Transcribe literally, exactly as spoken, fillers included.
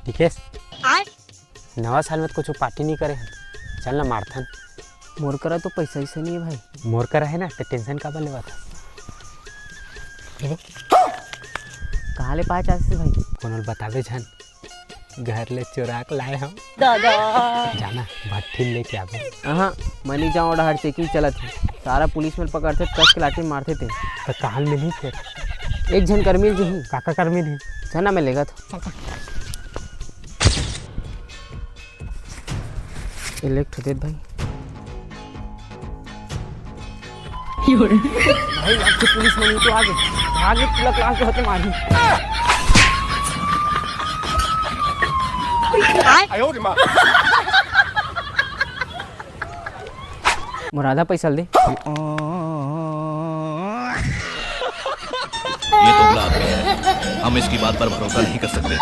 दिखेस, नवा साल में तो कुछ पार्टी नहीं करे हन, चल ना मारथन। मोर करा तो पैसा ही से नहीं है भाई। मोर करा है ना, तो टेंशन काबर लेवत हस? कहाँ ले पाए चाहत हस भाई? कोनो ल बताबे झन, घर ले चोरा के लाए हम। दादा। जाना, भट्ठी लेके आबे। हाँ, मैं नहीं जाऊँ, डहर चेकिंग चलत है, सारा पुलिस मन पकड़थे, कस के लाठी मारथे ते। तो कहाँ मिलही फिर? एक झन कर मिल जही। काका कर मिलही? झना में लेगा तो। इलेक्ट होते भाई। भाई, अब तो पुलिस मन तो आगे, आगे पूरा क्लास के होते मारी। मोर आधा पैसा ल दे। ये दोगला आदमी है, हम इसकी बात पर भरोसा नहीं कर सकते।